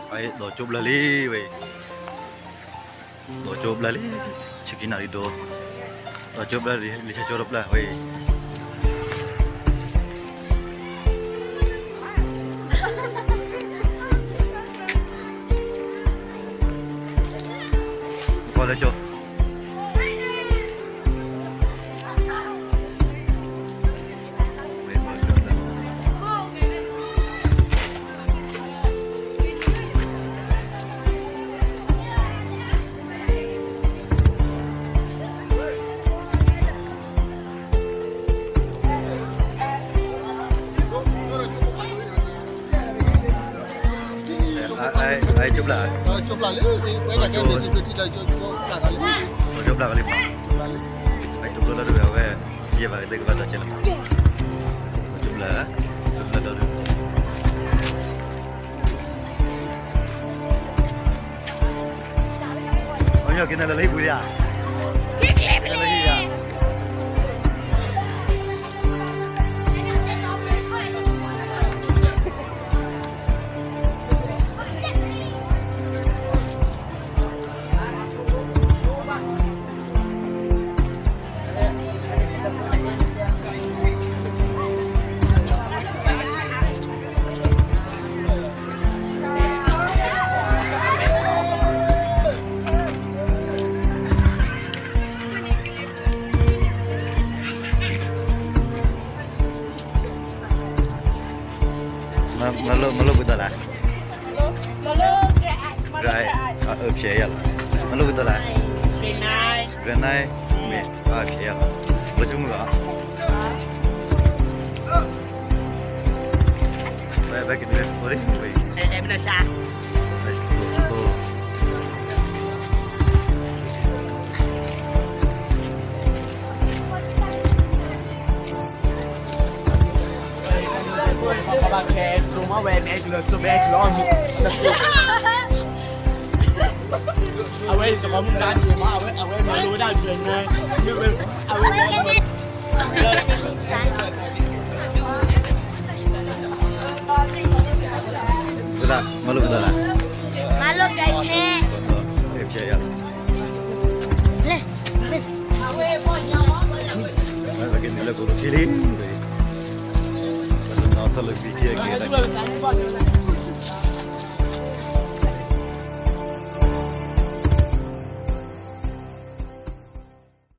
ဒီးကၠိဘျၢလံဝဲအံၤ, ဒီးကၠိဘျၢလံ, ဆံခံနၣ်ရံၣ်ဒိၣ်, ဒီးကၠိဘျၢလံ လံာ်ဆဲကၠိတဘျၢဝဲအံၤ, ကီၢ်လၢကၠိ ကၠိဘျၢ, ကၠိဘျၢလံ, ကၠိဘျၢကလံ, ကၠိဘျၢလီၤဒုးဝဲ, ယဲၢ်ဘၣ်ကသ့ၣ်ကဘၣ်ဒီးကဲလီၤ, ကၠိဘျၢ, ကၠိဘျၢလီၤဒုး အီၣ်က့ၤနၤလၢဟံၣ်ပူၤယါ, က့ၤလၢဟံၣ်ယါ. မၤလိပူၤဒိၣ်လၢ်, ဖျဲးယါလီၤ, မၤလိပူၤဒိၣ်လၢ်, ရနၢ်, မ့ၢ်ဖျဲးယါလီၤ, လၢကမုၢ်ဂီၤ ဘၣ်က့ၤ dress code လံ, စတိစတိ ဘၣ်ခဲ ကၠိမ့ၢ်ဝဲ မဲကလၢ ကၠိမဲကလၢ အဝဲ အံၤ သကိးမုၢ်ဒါန့ၣ်မ့ၢ် အဝဲ အဝဲမၤလိဝဲဒၣ် dress န့ၣ် အဝဲ ဝဲ ဝဲ မၤလိကထဲ, ဖျဲးယါလီၤ, လၢ ကဲနုာ်လၢကိးလီၢ်ခံလံ, ပနီၤထီၣ်လၢ B T S က့ၤတၢ်က့ၤ